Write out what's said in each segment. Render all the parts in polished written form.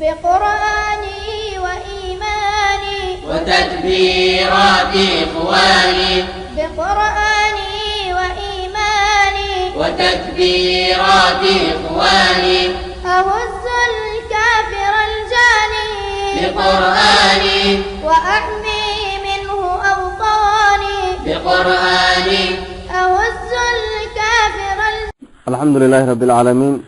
بقرآني وإيماني وتكبيرات إخواني، بقرآني وإيماني وتكبيرات إخواني، أهز الكافر الجاني بقرآني وأحمي منه أوطاني، بقرآني أهز الكافر الجاني. الحمد لله رب العالمين،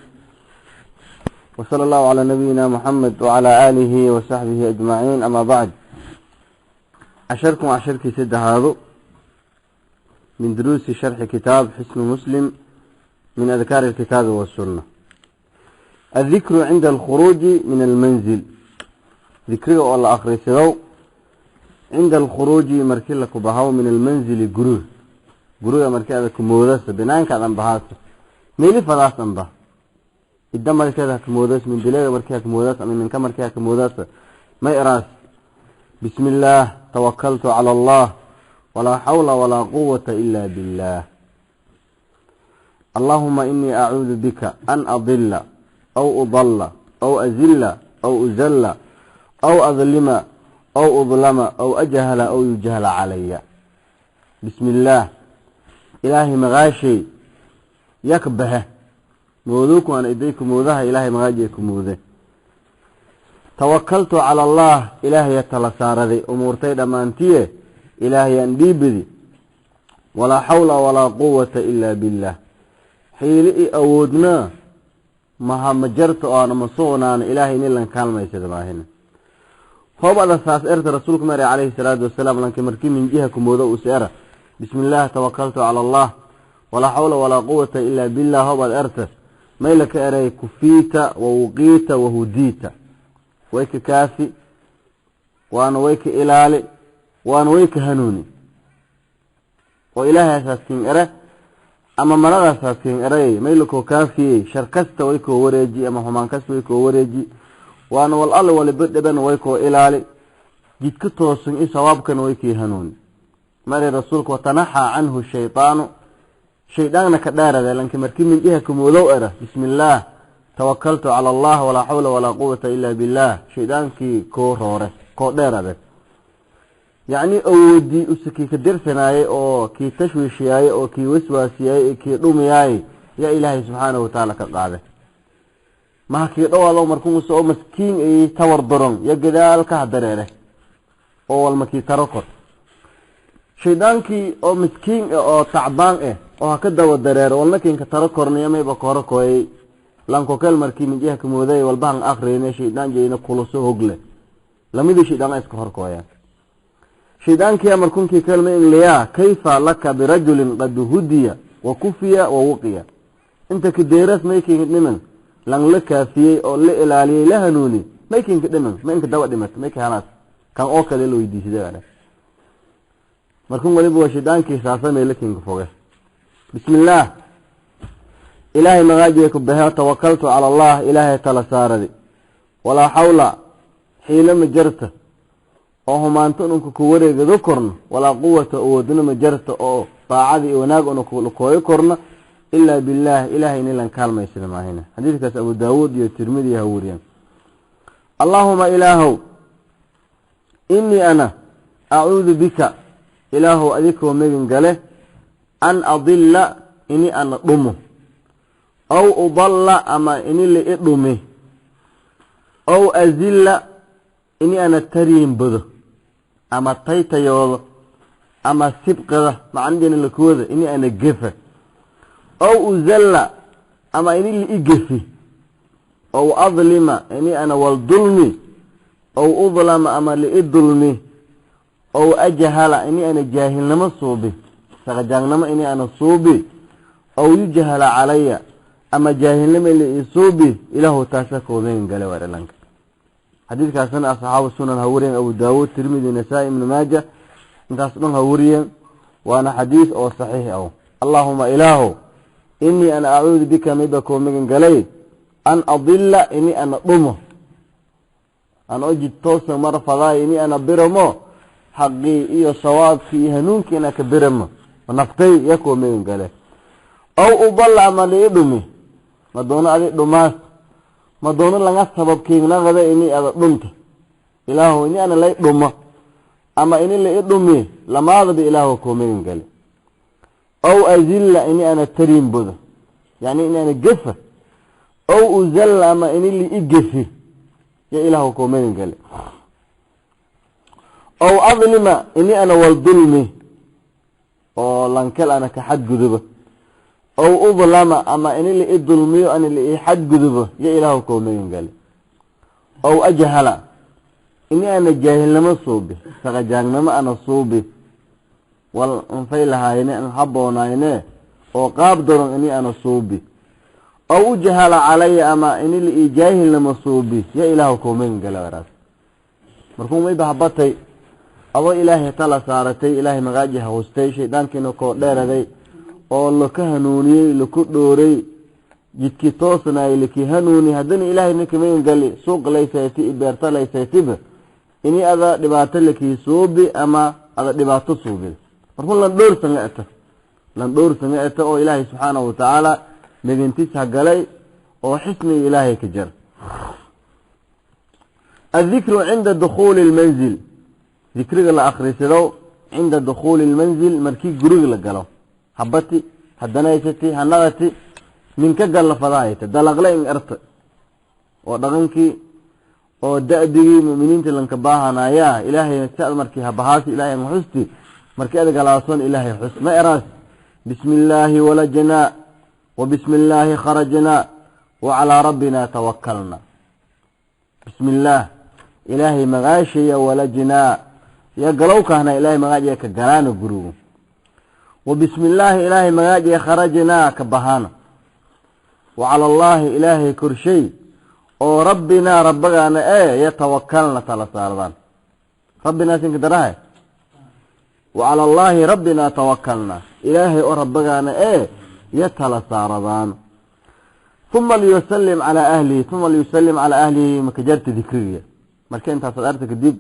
وصلى الله على نبينا محمد وعلى آله وصحبه أجمعين، أما بعد. عشركم عشركي سد هذا من دروس شرح كتاب حصن مسلم من أذكار الكتاب والسنة. الذكر عند الخروج من المنزل، ذكره الله آخر سدو عند الخروج مركي لك بهاو من المنزل قروه قروه مركي هذا كمودس بنانك عن بهاس ميلي فلاس أنبه إدام مركي هذا كمودس من بلاد مركي كمودس أم من كم مركي كمودس ما يراس. بسم الله توكلت على الله ولا حول ولا قوة إلا بالله. اللهم إني أعوذ بك أن أضل أو أضل أو أزل أو أزل أو أظلم أو أظلم أو أجهل أو يجهل علي. بسم الله إلهي مغاشي يكبه موذوك وأنا إديكم موذها إلهي مغاجيكم موذه. توكلت على الله إلهي يتلسار ذي أمورتي دمانتيه إلهي أنديبذي. ولا حول ولا قوة إلا بالله. حيلئي أودنا ما مجرت أنا مصونا أنا إلهي نلن كلمة يسدباهن. هو بعد ساس إرت رسولك مري عليه الصلاة والسلام لأنك مركي من جهة كمودة وسيرة. بسم الله توكلت على الله ولا حول ولا قوة إلا بالله. هو بعد إرت ما لك أري كفيت ووقيت وهديت ويك كافي وأنا ويك إلالي وأنا ويك هنوني. وإلهي أساسكين إره أما مرغ أساسكين إري ما لك كافي شركست ويك وريجي أما همانكست ويك وريجي وأنا والله ولبد بن ويكو إلالي جيت كتوسن إي صوابك ويكي هنوني. مري رسولك وتنحى عنه الشيطان شيطانك كدارة لأنك مركي من إيه كمولو إره. بسم الله توكلت على الله ولا حول ولا قوة إلا بالله. شيطانك كوروره كودارة يعني أودي أسكي كدرسناي أو كي تشويشياي أو كي وسواسياي كي دومياي يا إلهي سبحانه وتعالى كقاعدة ما كي دو مركون سو مسكين اي تور درون يا جدال كهدريره او المكي تركر شيطانكي او مسكين او تعبان اه او هكذا ودريره ولكن كتركرنيا ما بكوركوي لانكو كل مركي من جهه كموداي والبان اخرين شيطان جينا كلسو هوغله لميدو شيطان اسك هركويا شيطانكي مركونكي كلمه ان كيف لك برجل قد هدي وكفي ووقي. انت كديرس ميكي نمن لان لكافيه او لا الالي لا هنوني ميكين كدمن ما انك دوا دمت ميكي هلاس كان او كده لو يديسده markuu waliba waa shaydaanki saasana lakin foge. بسم الله إلهي مغاجيك بها توكلت على الله إلهي تلساردي ولا حول حين مجرت oo humaanto ku wareegado korno ولا قوة awoodna majarta oo taacadi wanaag ku kooyo korno إلا بالله إلهي نلان كالميسنا ماهنا. حديثك أبو داود والترمذي هوريان. اللهم إلهو إني أنا أعوذ بك إلهو أذيك ومجن قاله أن أضل إني أنا ضمه أو أضل أما إني اللي أضمه أو أزل إني أنا تريم بده أما تيتيوض أما سبقه ما عندنا الكوذ إني أنا جفه أو أزل أما إني اللي إجفي أو أظلم إني أنا والظلمي أو أظلم أما اللي إظلمي أو أجهل إني أنا جاهل نما صوبي سغجان نما إني أنا صوبي أو يجهل علي أما جاهل نما اللي يصوبي إله تاسكو بين قال ورلانك. حديث كاسن أصحاب السنن هورين أبو داود ترمذي نسائي ابن ماجه انت أصلهم هورين وأنا حديث أو صحيح أو. اللهم إلهو إني أنا أعوذ بك مبكو من قلي أن أضل إني أنا ضمه أن أجد توسع مرة فضاي إني أنا برمو حقي إيو صواب في هنونك أنا كبرمو ونفتي يكو من قلي أو أضل أما لإضمي ما دون أدي دماس Ma doono laga sabab kiignaqada ini ada dhunta ilaahu ini ana lay dhuma ama ini la i dhumi lamaadaba ilaahu koo magan gale. Aw azilla ini ana tariin bodo, yani ini ana gefa, aw uzalla ama ini la i gefi ya ilaahu koo magan gale. Aw adlima ini ana waldulmi oo lankel ana ka xadgudubo, aw udlama ama ini la i dulmiyo ana la i xadgudubo ya ilaahu koo magan gale. Aw ajhala ini ana jaahilnimo suubi, saqajaagnimo ana suubi, wal anfay lahaayne an habboonayne oo qaab daron ini ana suubi. Aw ujhala calaya ama ini la ii jaahilnimo suubi ya ilaahu koo magan gale. Waraas markuu mayba habatay adoo ilaahay tala saaratay, ilaahay magaaji hawstay, shaydaankiina koo dheeraday oo laka hanuuniyey, laku dhooray jidkii toosnaay laki hanuuni, haddana ilaahay ninka magan gali suuq laysayti i beerta laysaytiba ini ada dhibaato lakii suubi ama ada dhibaato suubi. Markuu lan dhowr sano eta, lan dhowr sano eta oo ilaahay subxaanahu watacaala magantiis hagalay oo xisniga ilaahay ka jar. Addikru cinda dukhuuli lmanzil, dikriga la akhrisado cinda dukhuuli lmanzil markii guriga la galo, habati hadanaysati hanagati minka galla fadaayta dalaqle in erta oo dhaqankii oo da'digii mu'miniinta lanka baahanaya ilaahay sa'ad markii habahaasi ilaahay xusti markii aad galaasoon ilaahay xus ma eraas bismillaahi walajna wa bismillaahi kharajna wa calaa rabbina tawakkalna. Bismillaah ilaahay magaashaya walajna ya galowkaahna ilaahay magaajiya ka galaana gurigu, wa bismillaahi ilaahay magaajiya kharajna ka bahana, wa cala allaahi ilaahay korshay oo rabbinaa rabbagaana ee yatawakalna tala saardaan. Rabbinaa sinka darahay wa cala allaahi rabbinaa tawakalna, ilaahay oo rabbagaana ee yatala saaradaan. Uma liyusallim calaa ahlihi, uma liyusallim calaa ahlihi makajarta dikrigiya. Marka intaasaad arta kadib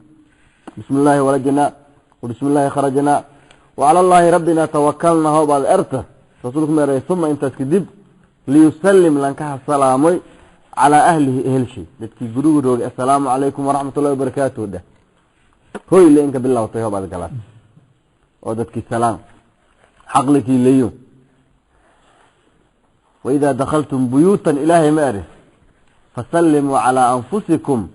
bismillaahi walajna wa bismillaahi kharajna wa cala allaahi rabbinaa tawakalna hoobaad erta rasuulku meeray. Uma intaas kadib liyusallim lankaha salaamoy calaa ahlihi ehelshay dadkii gurigu roogay, assalaamu calaykum waraxmatullahi wabarakaatuhu dheh hoyle inka bilowtay hoobaad galaas oo dadkii salaam xaqlikii leeyo. Waidaa dakhaltum buyuutan ilaahay ma eri fasallimuu calaa anfusikum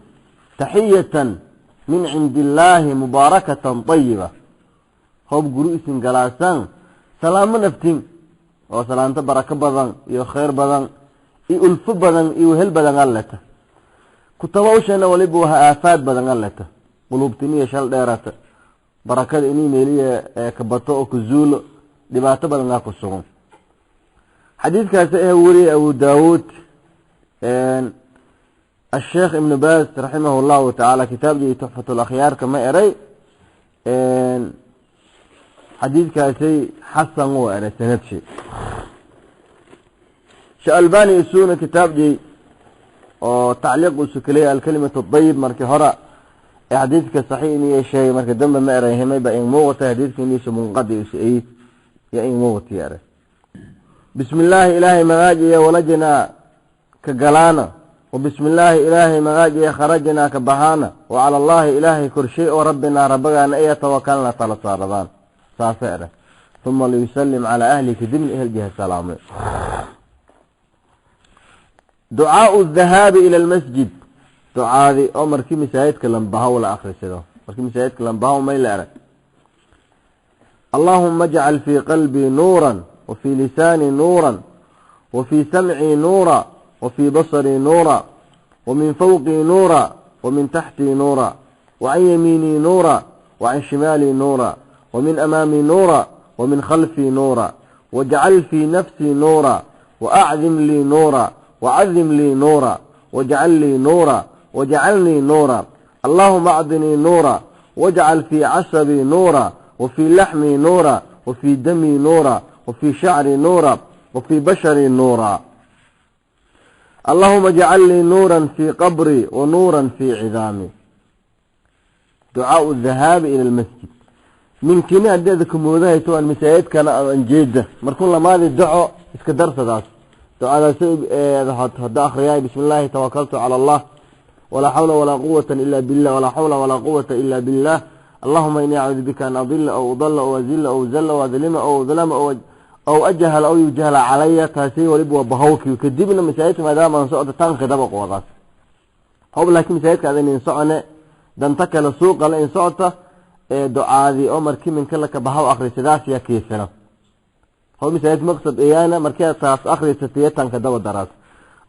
taxiyatan min cindi illaahi mubaarakatan tayiba. Hoob guri isin galaasaan salaamo naftin oo salaanto barako badan iyo khayr badan iyo ulfo badan iyo wehel badan alleta kutabawshana waliba waha aafaad badan alleta quluubtiniya shal dheerata barakada inii meeliya kabato oo kuzuulo dhibaato badan aa ku sugan. Xadiidkaasi ee weriyey Abu Daawuud, Asheekh Ibnu Baas raximah llahu tacaala kitaabkii Tuxfatul Akhyaarka ma eray xadiidkaasi xasan wuu eray sanadshi. Sheekh Albani isuuna kitaabkii oo tacliiq uu sukeliyay alkalimatu dayib markii hore ee xadiidka saxiix inuu sheegay, marka dambe ma eray himay ba in muuqata xadiidka iniisu munqadi uu ya in muuqata eray. Bismillaahi ilaahay magaajiya walajnaa ka galaana, wa bismillaahi ilaahay magaajiya kharajnaa ka bahaana, wa cala allaahi ilaahay korshay oo rabbinaa rabbagaana iya tawakalna tala saaradaan saasa eray. Uma liyusallim calaa ahlihi kadibna eheljiha salaamay. Ducaau dhahaabi ila almasjid, ducaadii oo markii masaajidka lambahaw la akhrisado, markii masaajidka lambahaw may la erag. Allaahuma ajcal fii qalbii nuuran wa fii lisaanii nuuran wa fii samcii nuura wa fii basarii nuura wa min fawqii nuura wa min taxtii nuura wa can yamiinii nuura wa can shimaalii nuura wa min amaamii nuura wa min khalfii nuura wajcal fii nafsii nuura wa acdim lii nuura wacadim lii nuura wajcal lii nuura wajcalnii nuura. Allaahuma acdinii nuura wajcal fii casabii nuura wa fii laxmii nuura wa fii damii nuura wa fii shacrii nuura wa fii basharii nuura. Allaahuma jcal lii nuuran fii qabrii wa nuuran fii cidaami. Ducaau dhahaabi ila almasjid. Minkini haddii ada kamoodahayto aan masaajidkana aan jeeda markuu lamaadi daco iska darsadaas Ducadaas hadda akhriyay: "Bismi illaahi tawakaltu cala Allah, walaa xawla walaa quwata ila billah, walaa xawla walaa quwata ila billah. Allahuma inii acuudu bika an adila aw udala aw azila aw zalla aw adlima aw udlama aw ajhala aw yujhala calaya." Taasi waliba waa bahawkii. Kadibna masaajidka maadaama aan socdo tanka daba qoodaas hob, laakiin masaajidka adan in socone, danta kale suuqa la in socota ee ducaadii oo markii minka laka bahaw akhrisadaas yaa kiifina. Hob masaajid maqsad iyaana markii taas akhrisatay tanka daba daraas.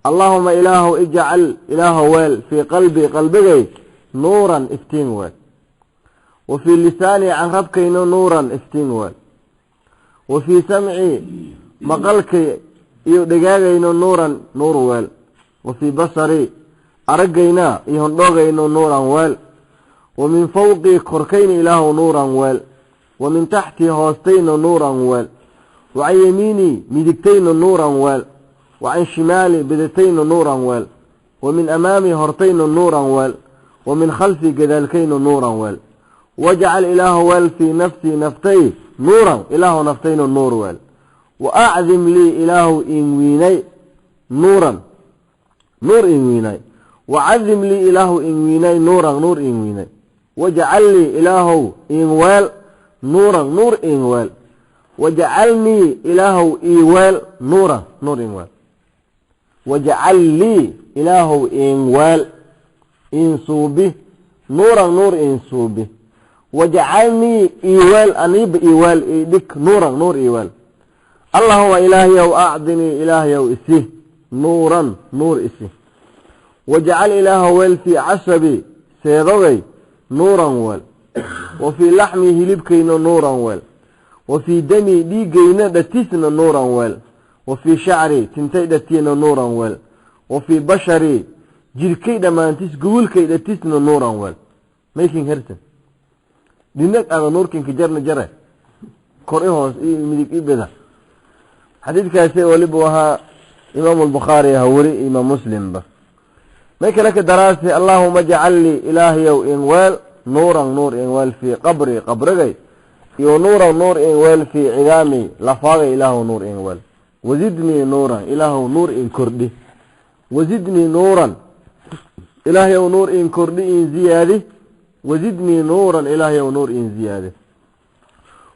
Allahuma ilaahu ijcal, ilaahu weel, fii qalbii, qalbigay, nuuran, iftiin weel, wa fii lisaanii, canrabkayno, nuuran, iftiin weel, wa fii samcii, maqalkay iyo dhegaagayno, nuuran, nuur weel, wa fii basarii, araggayna iyo hondhoogayno, nuuran weel, wa min fawqii, korkayna, ilaahu nuuran weel, wa min taxtii, hoostayna, nuuran weel, wa can yamiinii, midigtayna, nuuran weel, wa can shimaali, bidatayna, nuuran weel, wa min amaamii, hortayna, nuuran weel, wa min khalfii, gadaalkayna, nuuran weel, wajcal, ilaahu weel, fii nafsii, naftay, nuuran, ilaahu naftayna nuur weel, wa acdim lii, ilaahu in wiinay, nuuran, nuur in wiinay, wacadim lii, ilaahu in wiinay, nuuran, nuur in wiinay, wajcal lii, ilaahow in weel, nuuran, nuur in weel, wajcalnii, ilaahow ii weel, nuuran, nuur in weel, wajcal lii, ilaahow in weel, in suubi, nuuran, nuur in suubi, wajcalnii, ii weel, aniiba ii weel, ii dhig, nuuran, nuur ii weel. Allahuma ilaahyow acdinii, ilaahyow isi, nuuran, nuur isi, wajcal, ilaahow weel, fii casabi, seedogay, nuuran weel, wa fii laxmii, hilibkayna, nuuran weel, wa fii damii, dhiigayna dhatisna, nuuran weel, wa fii shacrii, tintay dhatiyna, nuuran weel, wa fii basharii, jirkay dhammaantis, gubulkay dhatisna, nuuran weel. Making hersan dhinag ada nuurkinka jarna jare kor i hoos i midig i bida. Xadiidkaasi weliba ahaa Imaamu Albukhaari haweri, Imaam Muslimba. May kale ka daraasi: "Allaahuma jcal lii, ilaahayow in weel, nuuran, nuur in weel, fii qabri, qabrigay, iyo nuuran, nuur in weel, fii cidaami, lafaagay, ilaahow nuur in weel, wazidnii nuuran, ilaahow nuur in kordhi, wazidnii nuuran, ilaahayow nuur in kordhi, in ziyaadi, wazidnii nuuran, ilaahayow nuur in ziyaadi,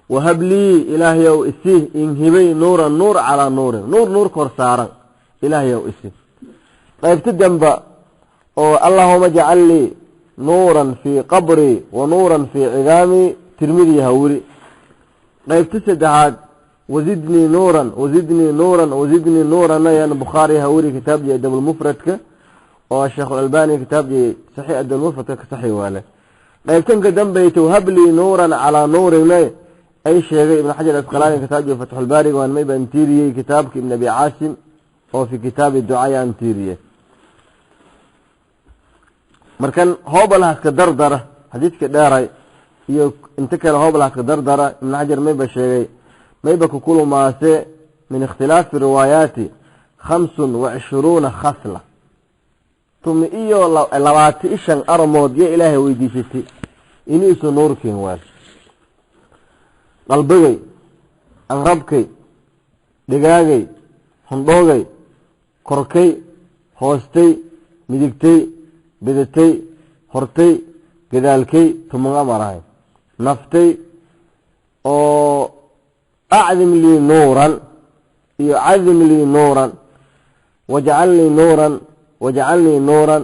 wahab lii, ilaahayow isi, in hibay, nuuran, nuur, calaa nuurin, nuur nuur kor saaran ilaahayow isi." Qaybta damba oo "Allahuma jcal lii nuuran fii qabrii wa nuuran fii cidaamii" Tirmidi hawri. Qaybta saddexaad "wazidnii nuuran, wazidnii nuuran, wazidnii nuuran" yan Bukhaari hawri, kitaabkii Adabulmufradka oo Sheekh Albani kitaabkii Saxiix Adabulmufradka ka saxi waale. Qaybtan ka dambayta "wahab lii nuuran calaa nuurin" ay sheegay Ibn Xajar Asqalaani kitaabkii Fatxulbaariga, waan may baan tiiriyey kitaabka Ibn Abi Caasim oo fi kitaabi ducaa yaan tiiriyey. Markan hoobalahaska dardara xadiidka dheeray iyo inta kale hoobalahaska dardara, Ibn Xajar mayba sheegay mayba kukulumaase min ikhtilaafi riwaayaati 25 khasla, tumi iyo 25 armood yo Ilaahay weydiisatay iniisu nuurkiin waal: qalbigay, anrabkay, dhigaagay, hondhoogay, korkay, hoostay, midigtay, bidatay, hortay, gadaalkay, tumaga marahay, naftay oo "acdim lii nuuran" iyo "cadim lii nuuran", "wajcal lii nuuran", "wajcalnii nuuran",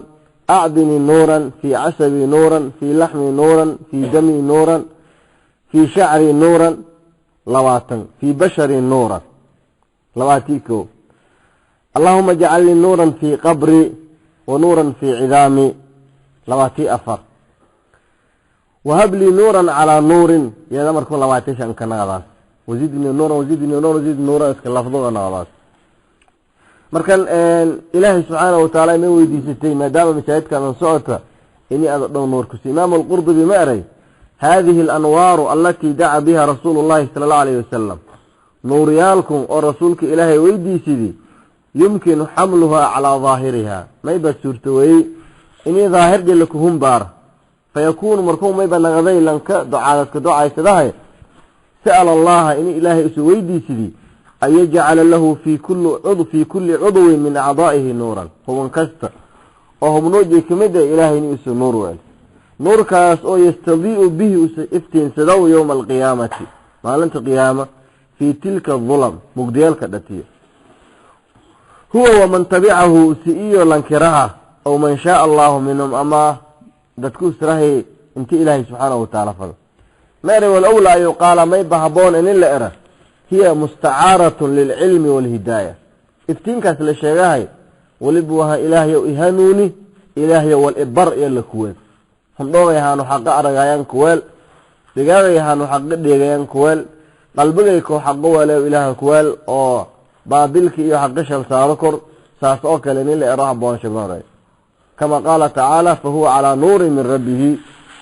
"acdinii nuuran", "fii casabii nuuran", "fii laxmii nuuran", "fii damii nuuran", "fii shacrii nuuran", 20, "fii basharii nuuran", 21, "Allahuma jcal lii nuuran fii qabrii wa nuuran fii cidaamii", 24, "wahab lii nuuran calaa nuurin" iyada markuu 25 ka naqdaas. "Wazidnii nuuran, wazidnii nuuran, wazidnii nuuran" iska lafdoga naqdaas. Markan Ilaahay subxaana watacaala ima weydiisatay maadaama masaajidkaadan socota ini aada dhow nuur kusi. Imaamu Alqurdubi ma eray: "Haadihi alanwaaru alatii daca biha rasuulu llahi sala allahu alayhi wasalam", nuuryaalkun oo rasuulka Ilaahay weydiisidii, "yumkinu xamluhaa calaa daahiriha", mayba suurtaweeyey inii daahirja lakuhumbaara, fayakuunu markuu mayba naqday lanka ducaadaska ducaysadahay sa'ala allaha ini Ilaahay isu weydiisidii. An yajcala lahu fi kulli cud fi kulli cudwin min acdaa'ihi nuuran, huban kasta oo hubnoojay kamid ah Ilaahay in isu nuur weel, nuurkaas oo yastadii'u bihi usa iftiinsadow yowma alqiyaamati, maalinta qiyaama, fii tilka dulam, mugdiyaalka dhatiyo, huwa waman tabicahu, si iyo lankiraha, aw man shaaa allahu minhum, ama dadku israhay inti Ilaahay subxaanahu watacaala fado meere. Walowlaa an yuqaala, mayba haboon inin la era, hiya mustacaaratun lilcilmi waalhidaaya. Iftiinkaas la sheegahay welibu waha Ilaahyow ihanuuni, Ilaahyow wal ibar iyo la kuweel, hundhoogay haanu xaqo aragayaan kuweel, dhigaagay haanu xaqo dheegayaan kuweel, qalbigay koo xaqo weelew Ilaaha kuweel oo baadilka iyo xaqi shal saaro kor. Saas oo kale nin la ero haboon shibnoray, kama qaala tacaala: fahuwa calaa nuurin min rabbihi,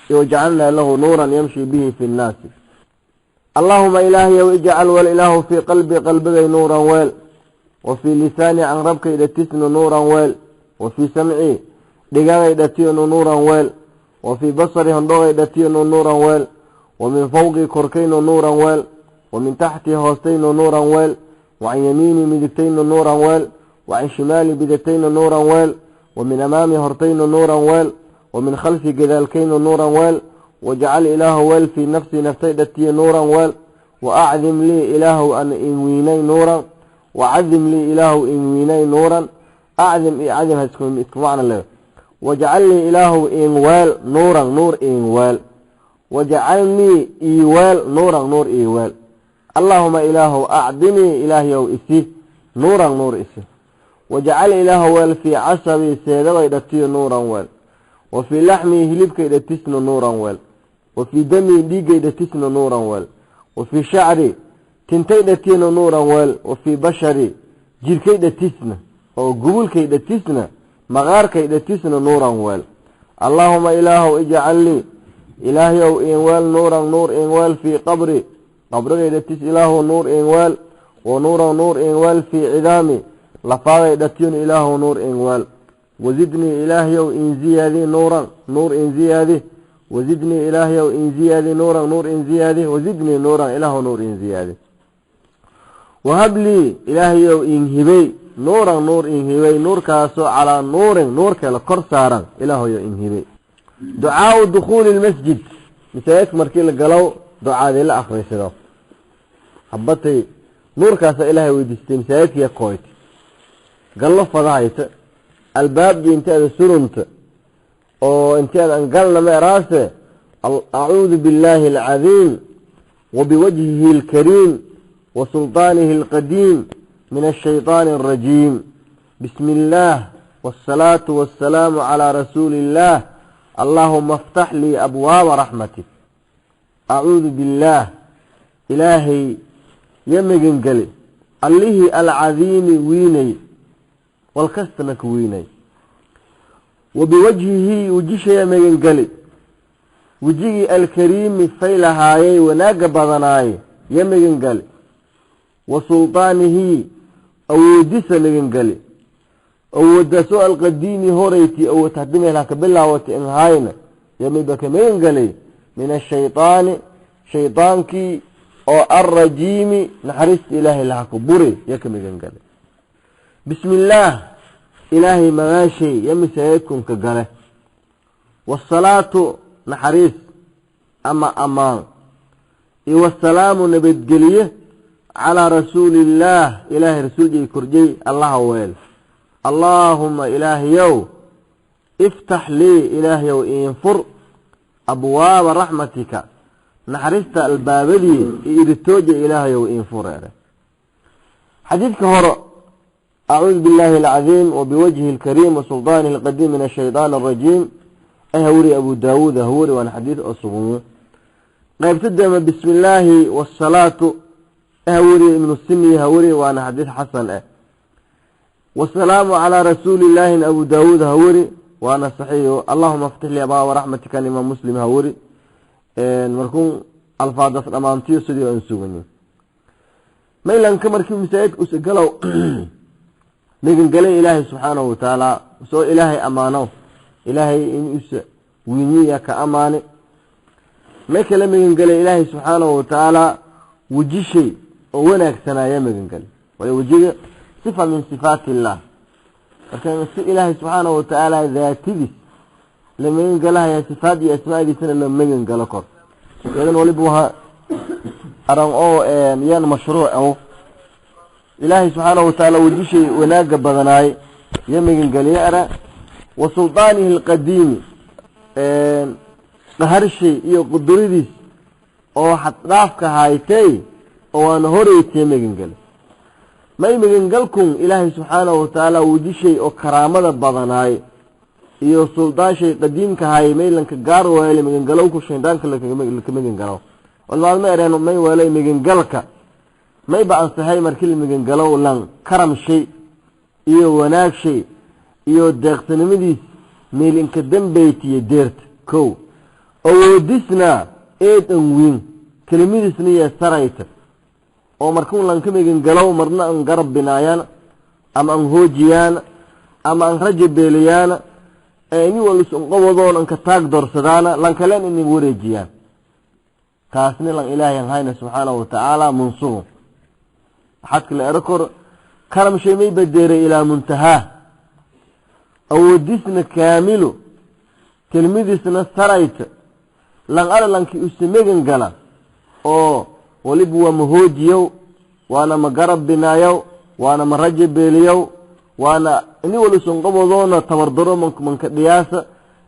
wajacalnaa lahu nuuran yamshi bihi fi nnaasi. Allaahuma Ilaahayow, ijcal weel Ilaahu fii qalbii, qalbigay nuuran weel, wa fii lisaani, canrabkay dhatisnu nuuran weel, wa fii samcii, dhigagay dhatiyonu nuuran weel, wa fii basari, hondhogay dhatiyonu nuuran weel, wa min fawqii, korkaynu nuuran weel, wa min taxtii, hoostaynu nuuran weel, wa can yamiinii, midigtaynu nuuran weel, wa can shimaali, bidagtaynu nuuran weel, wa min amaami, hortaynu nuuran weel, wa min khalfi, gadaalkaynu nuuran weel, wajcal Ilaahu weel fii nafsii, naftay dhatiye nuuran weel, wa acdim lii, Ilaahu an inwiinay nuuran, wacadim lii, Ilaahu inwiinay nuuran. Acdim iyo cadim isku macno le. Wajcal lii, Ilaahu in weel nuuran, nuur in weel, wajcalnii iiweel nuuran, nuur iiweel. Allaahuma Ilaahu acdinii, Ilaahyow isi nuuran, nuur isi. Wajcal Ilaahu weel fii casabii, seedabay dhatiyo nuuran weel, wa fii laxmii, hilibkay dhatisnu nuuran weel, wa fii damii, dhiiggay dhatisnu nuuran weel, wa fii shacri, tintay dhatiynu nuuran weel, wa fii bashari, jirkay dhatisna oo gubulkay dhatisna, maqaarkay dhatisna nuuran weel. Allaahuma Ilaahow ijcal lii, Ilaahyow in weel nuuran, nuur in weel, fii qabri, qabrigay dhatis Ilaahu nuur in weel, wa nuuran, nuur in weel, fii cidaami, lafaaday dhatiyun Ilaahu nuur in weel. Wazidnii, Ilaahyow in ziyaadi nuuran, nuur in ziyaadi. Wazidnii, Ilaahyow in ziyaadi nuuran, nuur in ziyaadi. Wazidnii nuuran, Ilaahu nuur in ziyaadi. Wahab lii, Ilaahyow in hibey nuuran, nuur in hibey, nuurkaasoo calaa nuurin, nuur kale kor saaran, Ilaahoyo in hibey. Ducaau dukhuuli lmasjid, masaajidka markii la galow ducaadii la akhriysado. Habatay nuurkaasa Ilaahay weydiistay, masaajidkiya kooyt gallo fadahayta, albaabkii inteeda surunta oo inteeda an galna meeraase: acuudu billaahi alcadiim wa biwajhihi alkariim wa sulطaanihi alqadiim min ashayطaani alrajiim, bismi illaah, waasalaatu wassalaamu calaa rasuuli illaah, allaahuma aftax lii abwaaba raxmatik. Acuudu billaah, Ilaahay ya megangeli, allihii alcadiimi wiinay, walkastana ka weynay, wa biwajhihi, wejishaya megangeli, wejigii alkariimi faylahaayey, wanaagga badanaay ya megangeli, wa sulطaanihi, awoodisa megangeli, awooddaasoo alqadiimi horeyti, awood hadimeel ka bilaawata inhayna yamiba ka megangelay, min ashayطaani, shaydaankii oo alrajiimi, naxariista Ilaahay laha ku buri ya ka megangelay. Bismi illaah, Ilaahay magaashay ya masaajidkunka gale, waasalaatu, naxariis ama ammaan, iyo wasalaamu, nabadgeliye, calaa rasuuli illaah, Ilaahay rasuuljay korjay Allaha weel. Allaahuma Ilaahayow iftax lii, Ilaahyow iinfur, abwaaba raxmatika, naxariista albaabadii iyo iritooja Ilaahayow iinfureere. Xadiidka hore, acuudu biاllaahi alcadiim wa biwajhi alkariim wa sulطaanihi alqadiim min ashayطaan alrajiim, ahawri Abu Daawuud ahwari, waana xadiid oo sugumo. Qaybta dama, bismi illaahi wasalaatu, ahwari Ibnu Sini hawari, waana xadiid xasan ah. Wasalaamu calaa rasuuli illaahi Abu Daawuud hawari, waana saxiixo. Allahuma aftix li abwaaba raxmatika imaam Muslim hawari. Markuu alfaadaas dhammaantiyo sidii aan suganyo maylanka markii masaajidka usagalow magangelay Ilaahay subxaanahu watacaala, soo Ilaahay ammaano, Ilaahay in usa wiiniya ka amaane, may kala magangelay Ilaahay subxaanahu watacaala wejishay oo wanaagsanaya magangelay. Waayo wejiga sifa min sifaati illah. Marka si Ilaahay subxaanahu watacaala daatadiis la magan galahaya, sifaad iyo asmaadiisana la magan galo kor. Idan waliba waa aran oo yan mashruuc oo Ilaahay subxaanahu watacaala wejishay wanaaga badanaay ya magan galiya ara. Wa sultaanihi alqadiimi, qaharshay iyo quduradiis oo xaddhaafka haytay oo aan horeytay magan gale. May magangalkun Ilaahay subxaanahu watacaala wejishay oo karaamada badanaay iyo suldaanshay qadiimka hayay maylanka gaar weelay magangalowku shaydaanka laka magangalo. Walmaalma ereen may weelay magangalka mayba ansaxay markii la magangalow lan karam shay iyo wanaag shay iyo deeqsanimadiis meelinka dambeytiyo deerta kow awoodisna eed an weyn kelimadiisna iyo sarayta oo markuun lanka magangalow marna an garab binaayaan ama an hoojiyaan ama an rajo beeliyaan ini walus unqawadoon anka taag doorsadaana lankaleen inin wareejiyaan. Taasna lan Ilaahay an hayna subxaanahu watacaala munsugo xadka la erakor karam shay may badeeray ilaa muntahaa awoodisna kaamilu kelmadiisna sarayta lan ala lankii usa magan gala oo waliba waa mahoojiyow waana ma garab binaayow waana ma rajo beeliyow waana ini walusun qabodoona tabardaro manka dhiyaasa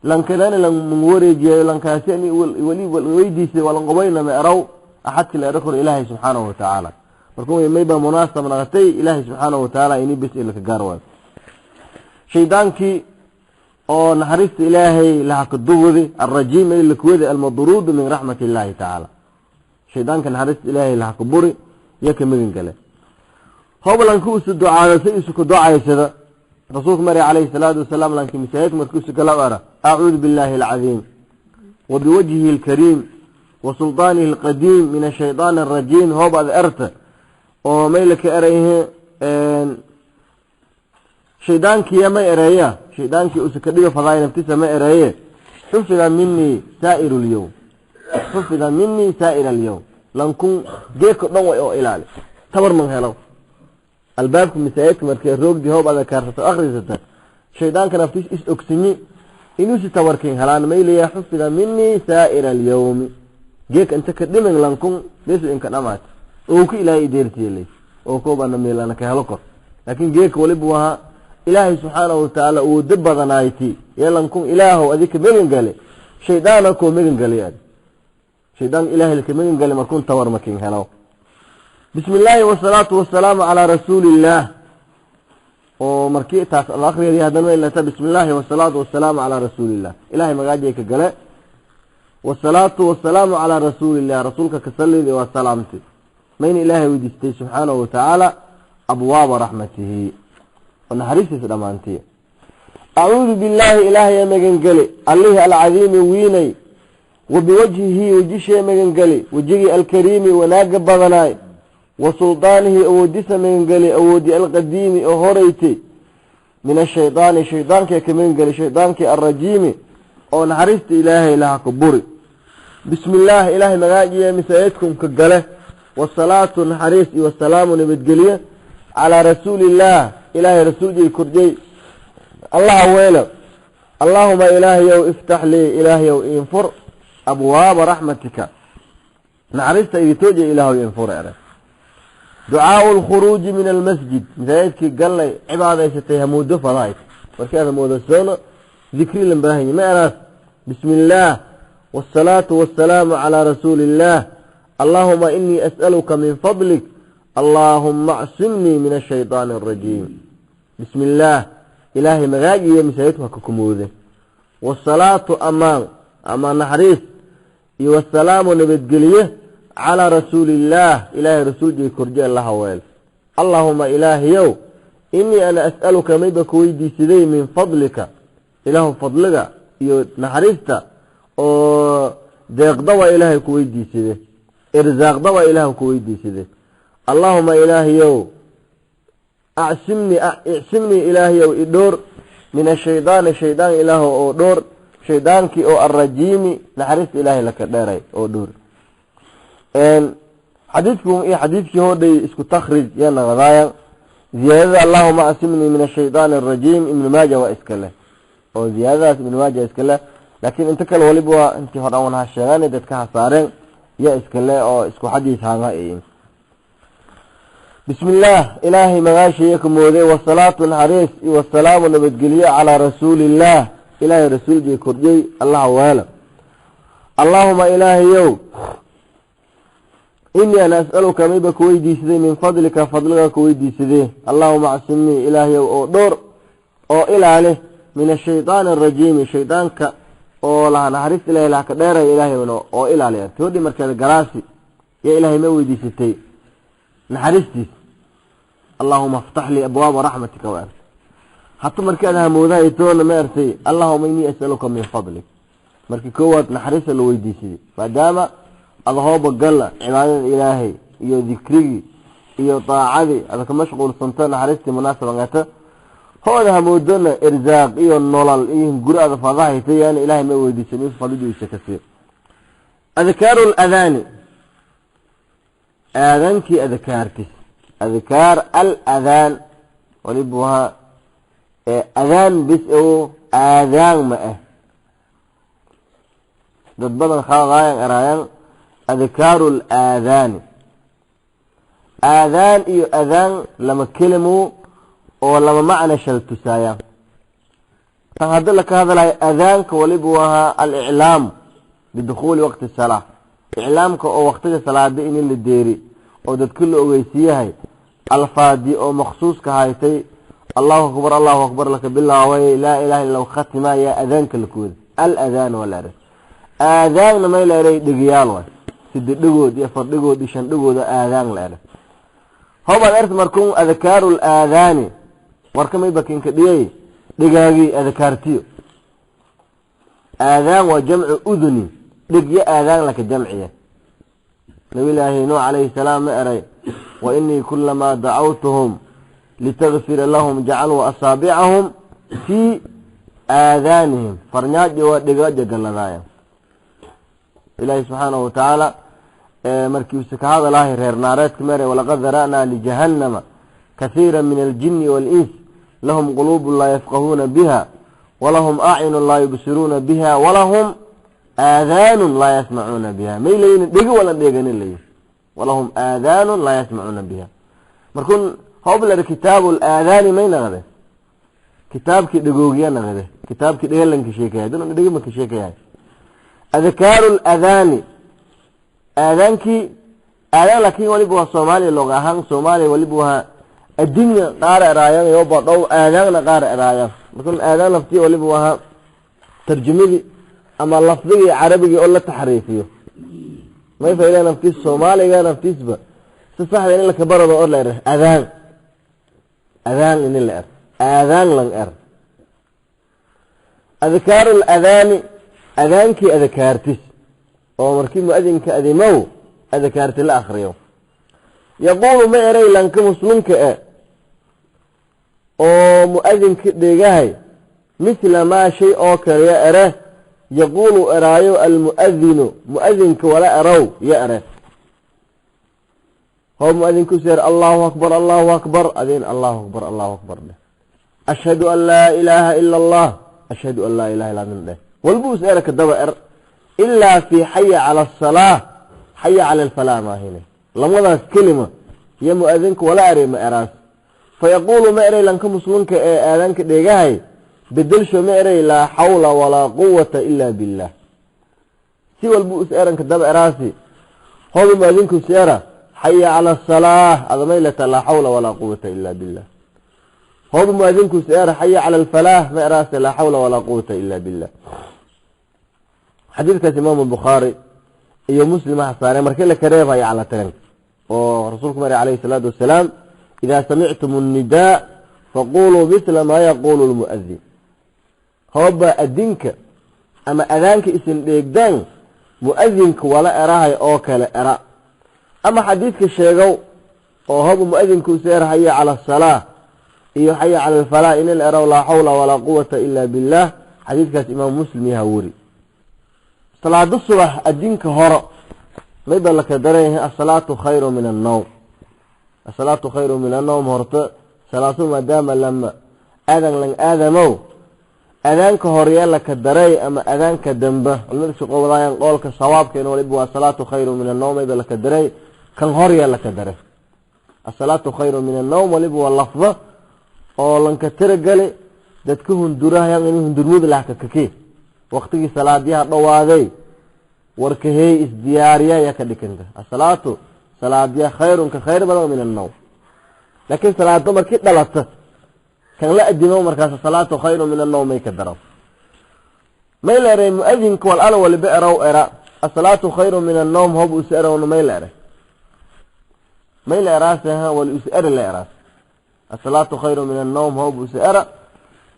lankalena lan man wareejiyayo lankaasi ani wali weydiisay waa lan qabayna ma eraw axadka la erakor Ilaahay subxaanahu watacaala. Markuu mayba munaasab naqatay Ilaahay subxaanahu watacaala ini bis ilaka gaar waayo shaydaankii oo naxariista Ilaahay laha ka duwadi alrajiim ay lakuwadi almadruud min raxmati illaahi tacaala. Shaydaanka naxariista Ilaahay laha ka buri iyo ka magan gale. Hoblanku isu ducaada si isu ku ducaysada rasuulku mari calayhi salaatu wasalaam lanki masaajidka markuu isu kala ara acuudu billahi alcadiim wa biwajhihi alkariim wa sultaanihi alqadiim min ashaytaan alrajiim. Hoob ad erta oo maylaka erayhe shaydaankii ma ereeya shaydaankii usa ka dhiga fadaay naftiisa ma ereeye xufida minii saa'iru lyowm xufida minii saa'ira alyowm lankun geedka dhan way oo ilaali tabar man helo. Albaabka masaajidka markay roogdii hoob adag kaarsato akhrisata shaydaanka naftiis is ogsinyi inuusi tabarkin helaan maylayaa xufida minii saa'ira alyawmi geedka inta ka dhiman lankun besu inka dhamaat oo ku Ilaahay ideertiyelay oo koobana meelana ka helo kor. Laakiin geedka waliba waa Ilaahay subxaanahu watacaala uu dib badanayti yee lankun Ilaahow adika magan gale shaydaana koo magan galay ad shaydaan Ilaahay laka magan gale markuun tawar makin helo. Bismi illaahi wasalaatu wasalaamu calaa rasuuli illaah oo markii taas la akhriyay haddana way lataa bismi illaahi wasalaatu wasalaamu calaa rasuuli illah. Ilaahay magaajay ka gale wasalaatu wasalaamu calaa rasuuli illah rasuulka ka sallidi waa salaamti mayna Ilaahay weydiistay subxaanahu watacaala abwaaba raxmatihi oo naxariistiisa dhammaantiya. Acuudu billaahi Ilaahay magangeli allihii alcadiimi wiinay wa biwajhihi wejishee magangeli wejigii alkariimi wanaaga badanaay wa sultaanihi awoodisa magangeli awoodi alqadiimi oo horeytay min ashaydaani shaydaankii ka magangeli shaydaankii alrajiimi oo naxariista Ilaahay laha ka buri. Bismi illaah Ilaahay magaajiya masaajidkum ka gale wasalaatu naxariis iyo wasalaamu nabadgeliye calaa rasuuli illaah Ilaahay rasuuljay kordhiyey allaha weelo. Allaahuma Ilaahayow iftax lii Ilaahayow infur abwaaba raxmatika naxariista iditoojiya Ilaahow infur ere. Ducaau alkhuruuji min almasjid masaajidkii gallay cibaadaysatay hamuudo fadaayt markii aad hamoodasoona dikri lan baahanya ma eraas bismi illaah wasalaatu wasalaamu calaa rasuuli illaah allaahuma inii as'aluka min fadlik allaahuma acsimnii min ashaydaani alrajiim. Bismi illaah Ilaahay magaajiyo masaajidku ha ka kumoode wasalaatu amaan ama naxariis iyo wasalaamu nabadgeliye calaa rasuuli illaah Ilaahay rasuuljay korje allaha weel. Allaahuma Ilaahayow inii ana as'aluka mayba ku weydiisaday min fadlika Ilaahu fadliga iyo naxariista oo deeqda waa Ilaahay ku weydiisade irsaaqda waa Ilaahu ku weydiisade. Allaahuma Ilaahayow acsimnii icsimnii Ilaahayow idhoor min ashaydaani shaydaan Ilaahu oo dhoor shaydaankii oo alrajiimi naxariista Ilaahay laka dheeray oo dhoor. Xadiidku iyo xadiidkii hodhay isku takhrij ya naqadaaya. Ziyaadada allahuma asimnii min ashaydaani arajiim Ibnu Maaja waa iska leh, oo ziyaadadaas Ibnu Maaja iska leh, laakiin inta kale waliba waa intii hor aan ha sheegan dadka ha saareen ya iska leh oo isku xadiis haanga ay. Bismillaah, ilaahay magaashiiya ka mooday, wasalaatu naxariis iyo wasalaamu nabadgelyo calaa rasuulillaah, ilaahay rasuulkii kordhiyey allaha weela. Allaahuma ilaahayow, inii ana as'aluka mayba kuweydiisaday, min fadlika fadliga kuweydiisadee. Allahuma acsimnii, ilaahayow oo dhowr oo ilaali, min ashaydaani arajiimi, shaydaanka oo laha naxariista ilahay laha ka dheeraya, ilaahayna oo ilaaliya. Toodhi markeeda galaasi yaa ilaahay ma weydiisatay naxariistiis. Allahuma aftax lii abwaaba raxmatika wa hata markaad hamoodahay toona ma artay allahuma inii as'aluka min fadlik. Markii koowaad naxariista la weydiisaday, maadaama adahooba galla cibaadada ilaahay iyo dikrigii iyo daacadii ada ka mashquulsanto, naxariistii munaasabangata hooda hamoodona irsaaq iyo nolol iyo guri ada fadahayta yaana ilaahay ma weydiisan in fadlidiisa ka sii. Adkaaru ladaani, aadaankii adkaartis, adkaar aladaan waliba waa adaan bis oo aadaan ma ah. Dad badan khaladaayan eraayaan adkaaru laadaani, aadaan iyo adaan lama kelimo oo lama macna shal tusaayaan. Tan haddi laka hadlayo adaanka waliba wahaa aliclaamu bidukhuuli waqti salaa, iclaamka oo waqtiga salaada in la deeri oo dadka la ogeysiiyahay, alfaadi oo maksuuska haytay allahu akbar allahu akbar laka bilaaway laa ilaha illa khatima ya adaanka lakooda aladaan waa la eray. Aadaanna may la eray dhegayaal waay, sida dhegood iyo afar dhegood iyo shan dhegooda aadaan la eray. Hobaad ert markuun adkaaru laadaani warka may bakinka dhiyay dhegaagii adkaartiyo. Aadaan waa jamcu uduni, dhegyo aadaan laka jamciya. Nabilaahi Nuux calayhi salaam ma eray wa inii kulamaa dacawtuhum litakfira lahum jacaluu asaabicahum fii aadaanihim, farnyaajo waa dhegaajo galladaaya. Ilaahi subxaanahu watacaala markiiuse ka hadalahay reer naareedka mere walaqad dara'naa lijahannama kahiira min aljini waal-ins lahum quluubun laa yafqahuuna biha walahum acyunun laa yubsiruuna biha walahum aadaanun laa yasmacuuna biha. May layin dhegi walan dheeganin layin, walahum aadaanun laa yasmacuuna biha. Markuun hobler kitaabu laadaani may naqde kitaabkii dhegoogiya naqde, kitaabkii dhegalanka sheekaya dun dhegimaka sheekayahay. Adkaaru ladaani, aadaankii aadaan, laakiin waliba waa soomaaliya looga ahaan soomaaliya waliba waa addunya qaar eraayan yoba dhow aadaanna qaar eraayan. Markuun aadaan laftiya waliba waa tarjumadii ama lafdigii carabigii oo la taxriifiyo, may fayda naftiis soomaaliga naftiisba si saxda in lakabarado oo la er adaan, adaan in la er aadaan lan er. Adkaaru ladaani, adaankii adkaartis oo markii muadinka adimow adkaarti la akriyo. Yaquulu ma eray lanka muslimka e oo muadinka dhegahay mithla maa shay oo kale ya ere yaquulu eraayo almuadinu muadinka wala erow ya ere. Hoo muadinku seer allahu akbar allahu akbar, adin allahu akbar allahu akbar dheh, ashhadu an laa ilaaha ila allah, ashhadu an laa ilaha illa adin dheh, walbuu is era kadaba er, ilaa fi xaya cala asalaa xaya cala alfalaa maahine lamadaas kelima iyo muadinka wala ere ma eraas. Fayaquulu ma eray lanka muslimka ee aadaanka dheegahay bedelsho ma eray laa xawla walaa quwata ila billah. Si walbuu is eranka daba eraasi, hooba muadinku is era xaya cala asalaa adamaylata laa xawla walaa quwata ila billah. Hooba muadinku is era xaya cala alfalaah ma eraasi laa xawla walaa quwata ila billah. Xadiidkaas imaamu Bukhaari iyo Muslim waxa saareen markii la kareebaya cala taran oo rasuulku mari calayhi salaatu wasalaam idaa samictum annidaa faquluu mithla maa yaquulu lmuadin. Hooba adinka ama adaanka isin dheegdaan muadinka wala erahay oo kale era. Ama xadiidka sheegow oo hooba muadinku is era xaya cala asalaa iyo xaya cala alfalaa in la erow laa xawla walaa quwata ila billah, xadiidkaas imaam Muslim yaha weri. Salaado subax adinka horo mayba laka daranyahay asalaatu khayru min annawm, asalaatu khayru min annawm horta Salaasu maadaama lama aadan lan aadamow adaanka horyaala ka daray ama adaanka dambe culimada isku qowdaayaan qowlka sawaabkeena waliba waa salaatu khayru min annawm ayba laka daray kan horyaala ka daray. Asalaatu khayru min annawm waliba waa lafdo oo lanka tiragali dadka hundurahayaan in hundurmada lah kakake waqtigii salaadyaha dhawaaday warkahey isdiyaariya yaa ka dhikanta. Asalaatu salaadya khayrun ka khayr badan min annawm, laakiin salaado markii dhalata kan la adimo markaas salaatu khayru min annawm ay ka daro. May leeray muadinka wal ala waliba eraw era asalaatu khayru min annawm hob us erawna may leeray may leeraasaha wal us er leeraas asalaatu khayru min annawm hob us era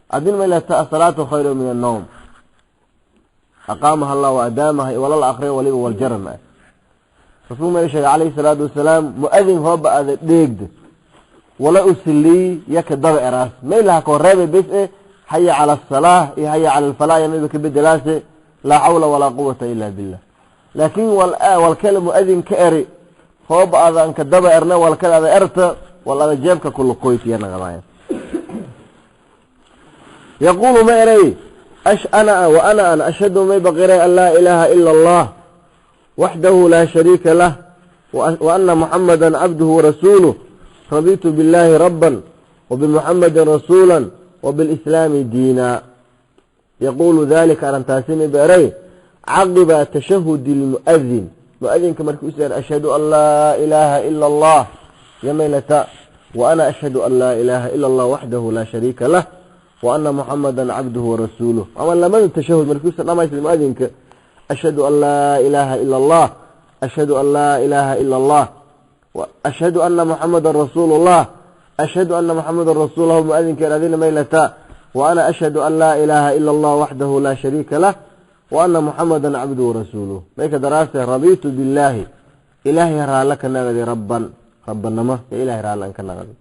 adin may leerta asalaatu khayru min annawm aqaamaha Allah wa adaamaha wala la akhriyo waliba wal jarma. Rasuul ma sheegay calayhi salaatu wasalaam muadin hoba ada dheegda wala usli yakdaba eraas may laha ko reebe bes hayya ala salah iyo hayya ala falah ya mayba ka bedelaase la hawla wala quwwata illa billah. Laakiin wal kala muadin ka eri hoba adan ka daba erna wal kala ada erta wal ada jeebka kullu qoytiya naqadaaya. Yaqulu ma eray ana wa ana an ashhadu may baqira an la ilaha illa Allah wahdahu la sharika lah wa anna Muhammadan abduhu wa rasuluhu raditu billahi rabban wa bi Muhammadin rasulan wa bil islami diina. Yaqulu dhalika arantaasini beeray caqiba tashahudi lmuadin muadinka markuu usar ashhadu an laa ilaaha ila Allah yamaylata wa ana ashhadu an laa ilaaha ila Allah waxdahu laa shariika lah wa anna Muhammadan cabduhu wa rasuuluh. Ama lamada tashahud markuu usar dhamaysta muadinka ashhadu an laa ilaaha ila Allah ashhadu an laa ilaaha ila Allah ashhadu anna Muhammadan rasuulullah ashhadu anna Muhammadan rasuuluhu muadinka adina maylata wa ana ashhadu an laa ilaaha ila Allah waxdahu laa shariika lah wa anna Muhammadan cabduhu wa rasuuluh. Mayka daraase raditu billahi ilaahay raalla ka naqdi rabban rabbanama ya ilaahay raalla ka naqdi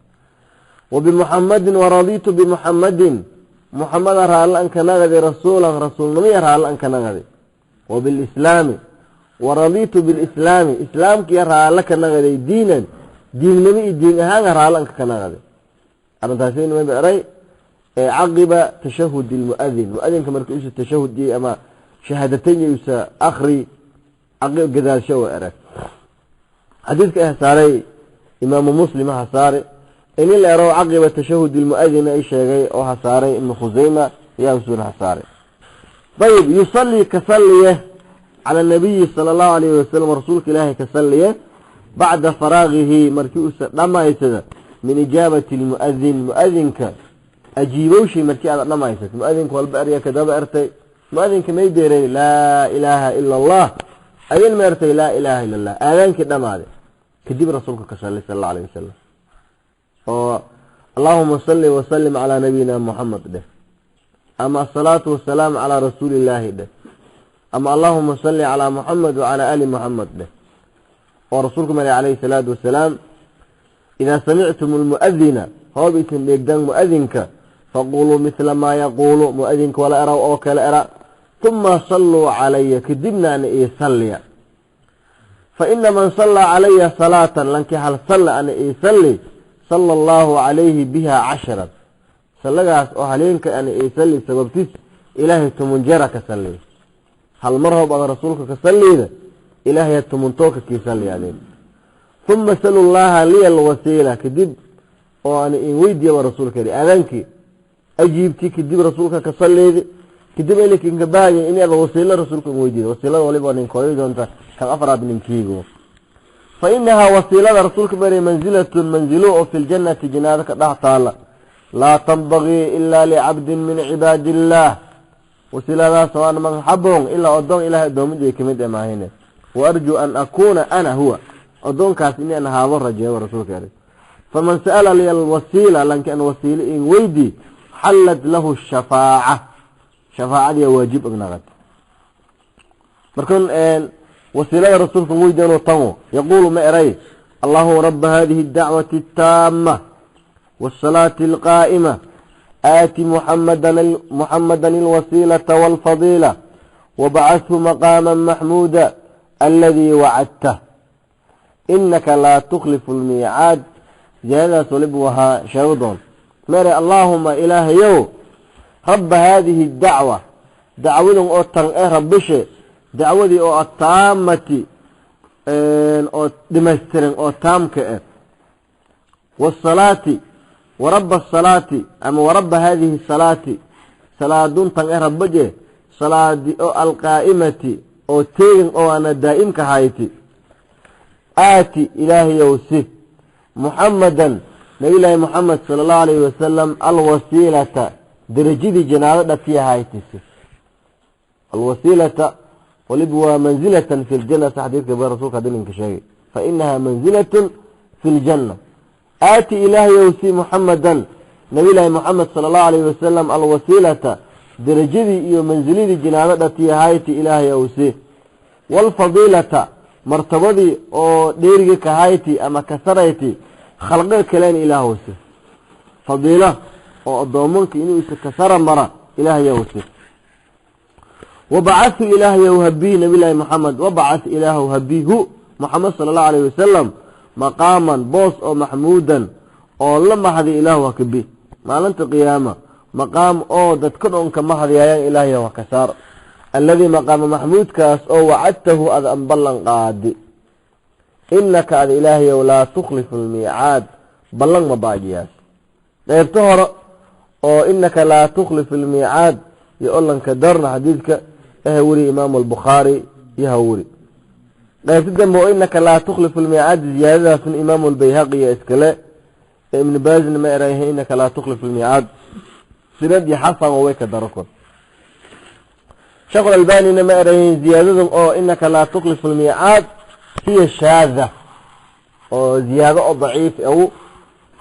wa bimuhammadin wa raditu bimuhammadin muhammada raalla ka naqdi rasuulan rasuulnimo ya raalla ka naqdi wa bilislaami wa raditu bilislaami islaamka ya raalla ka naqdi diinan diinnimo iyo diin ahaan raalla ka naqdi. Arrintaasina ma eray caqiba tashahud almuadin muadinka markuu isu tashahud ama shahaadatayn yusa akhri aqib gadaasho wa arag. Xadiidka ah saaray imaamu Muslim ha saaray in la yaro caqiba tashahud almuadin ay sheegay oo ha saaray Ibn Khuzayma ya usul ha saaray. Tayib yusalli kasalliya ala nabiy sallallahu alayhi wasallam rasuulka ilaahi kasalliya bacda faraagihi markii uu dhamaysada min ijaabati almuadin muadinka ajiibowshay markii aad dhamaysad muadinka walba erya kadaba ertay muadinka may deeray laa ilaaha ila Allah adin ma ertay laa ilaaha ila Allah aadaankii dhamaaday kadib rasuulka ka salli sallallahu alayhi wasallam oo allahumma salli wa sallim ala nabiyina Muhammad dheh ama asalaatu wassalaam ala rasuulillahi dheh ama allahumma salli ala Muhammad wa ala ali Muhammad dheh. Oo rasuulku maray calayhi salaatu wassalaam idaa samictum almuadina hoob isin dheegdaan muadinka faquluu mithla maa yaquulu muadinka wala eraw oo kale era uma salluu calaya kadibna ana ii salliya fa ina man sallaa calaya salaatan lankii hal salla ana ii salli sala allahu calayhi biha 10 sallagaas oo haleenka ana ii salli sababtiis ilaahay 10 jeer ka salliy hal mar hoob ada rasuulka ka salliyda ilaahay 10 tooka kii salliyaadeen. Uma salu llaha liya alwasiila kadib oo ana in weydiiya rasuulka yidhi aadaankii ajiibtii kadib rasuulka ka salleedi kadib aylakin ka baahaya in aad wasiilo rasuulka in weydiido wasiilada waliba nin kooyi doonta kan afraad ninkiigu. Fa inahaa wasiilada rasuulka bari manzilatun manzilo oo fi ljannati jinaada ka dhex taala laa tanbagii ilaa licabdin min cibaadiillaah wasiiladaas oo aan man xaboon ilaa addoon ilahay addoomadii kamid ee maahine wa arjuu an akuuna ana huwa addoonkaas inaan ahaado rajeeyo rasuulka yidhi. Faman sa'ala liya alwasiila lanki an wasiilo in weydii xallat lahu shafaaca shafaacadii waajib agnaqad. Markan wasiilada rasuulka weydiinoo tango yaquulu ma eray allahuma raba hadihi addacwati attaama waasalaati alqaa'ima aati muxammadan alwasiilata waalfadiila wabacathu maqaaman maxmuuda aladii wacadtah inaka laa tukhlifu almiicaad. Ziyaadadaas walibu ahaa sheego doon. Mere allaahuma ilaahayow rabba haadihi dacwa dacwadan oo tan eh rabbishe dacwadii oo attaamati oo dhimaystiran oo taamka ah wasalaati warabba asalaati ama warabba haadihi salaati salaadun tan eh rabbaje salaadi oo alqaa'imati oo teegin oo ana daa'imka hayti aati ilaahayow si muxamadan nabiyullaahi muxamed sala allahu alayhi wasalam alwasiilata derajadii janaado dhatiya haytisi alwasiilata waliba waa manzilatan fi ljanna sa xadiidka ba rasuulka dininka sheegay fa inaha manzilatun fi ljanna aati ilaahayow si muxamadan nabiyullaahi muxamed sala allahu alayhi wasalam alwasiilata derajadii iyo manziladii janaado dhatiya hayti ilaahayow si waalfadiilata martabadii oo dheeriga kahayti ama kasarayti khalqiga kalena ilaahowsi fadiila oo addoomanka inuu isa kasara mara ilaahayowsi wabacathu ilaahayow habii nabiyullaahi maxamed wabacath ilaahow habiihu maxamed sala allahu alayhi wasalam maqaaman boos oo maxmuudan oo la mahdi ilaahu ha kabi maalinta qiyaama maqaam oo dadka dhan ka mahdiyaayaan ilaahayow ha ka saar alladii maqaama maxmuudkaas oo wacadtahu ada an ballan qaadi inaka ada ilaahayow laa tukhlifu almiicaad ballan ma baajiyaas dheebto hore oo inaka laa tukhlifu almiicaad iyo olanka darna xadiidka aha weri imaamu albukhaari yaha weri dheebto dambe oo inaka laa tukhlifu almiicaad ziyaadadaasna imaamu albayhaqi iyo iskale ibnu baazna ma erayahay inaka laa tukhlifu almiicaad sinadii xasan oo way ka darokon sheekh albanina ma erayahin ziyaadadan oo inaka laa tukhlifu almiicaad hiya shaada oo ziyaado oo daciif aw